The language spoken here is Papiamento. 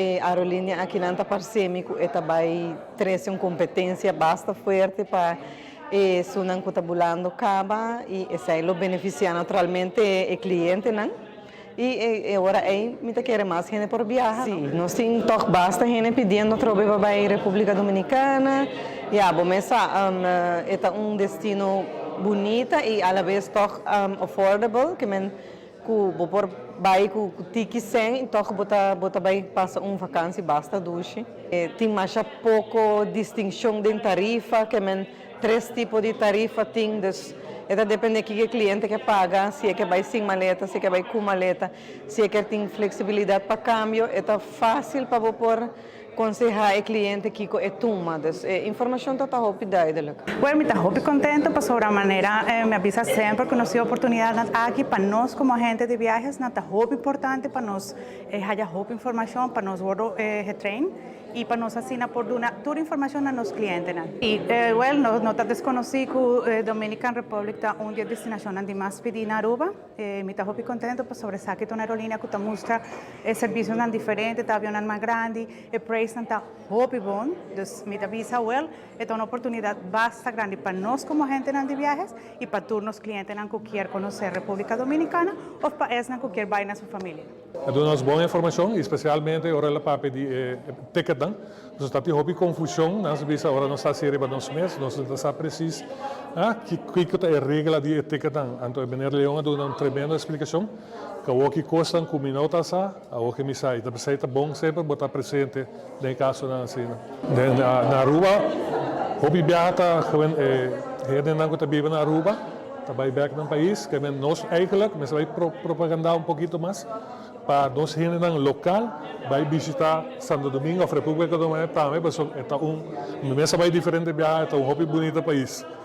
E aerolinea aki nan ta parce mi cu ta bay trece un competencia basta fuerte pa esunnan cu ta bulando caba y esey lo beneficia naturalmente e clientenan. Y awor ey mi ta kere mas hende por biaha. Si, nos tin toch basta hende pidiendo trobe pa bay Republica Dominicana. Ja, bo mes sa, ta un destino bunita y a la vez toch affordable, kiermen cu bo por bay cu tiki cen, toch bo ta bay pasa un vakantie basta dushi. Tin mas poco distincion di tarifa, kiermen tres tipo di tarifa tin, dus ta depende di kico e cliente kier paga, si e kier bay sin maleta, si e kier bay cu maleta, si e kier tin flexibilidad pa cambio, ta facil pa por conseha e cliente kico e tuma. Dus informacion ta hopi duidelijk. Bueno, mi ta hopi contento pasobra manera mi a bisa semper cu nos oportunidad aki pa nos como agente di biahe nan ta hopi importante pa nos haya hopi informacion, pa nos wordo getrain y pa nos asina por duna tur informacion na nos clientenan. Y well, no ta desconoci cu Dominican Republic ta un di e destinacionnan di mas pidi na Aruba. Mi ta hopi contento pasobra esaki ta un aerolinea cu ta mustra servicionan diferente, ta avionnan mas grandi, e prijsnan ta hopi bon. Dus mi ta bisa, well, ta un oportunidad basta grandi pa nos como agente di biahe y pa tur nos clientenan cu kier conoce Republica Dominicana of pa esnan cu kier bay na su famia. E duna nos bon informacion, especialmente ora el a papia di ticketnan. Nos ta tin hopi confusion, nos bisa ora nos ta riba nos mes, nos no sa precies kico ta e regla di ticketnan. Anto, meneer Leon a duna un tremendo explicacion. Cu loke cosnan cu mi no ta sa, awor cu mi sa, ta ta bon semper bo ta presente den casonan asina. Na Aruba, hopi biaha ta gewoon hendenan cu ta biba na Aruba, ta bay back na pais, kiermen nos eigenlijk, mester bay propaganda un poquito mas, pa nos hendenan local bay bishita Santo Domingo, Republica Dominicana tambe, pasobra ta un, mester bay diferente biaha, ta un hopi bunita pais.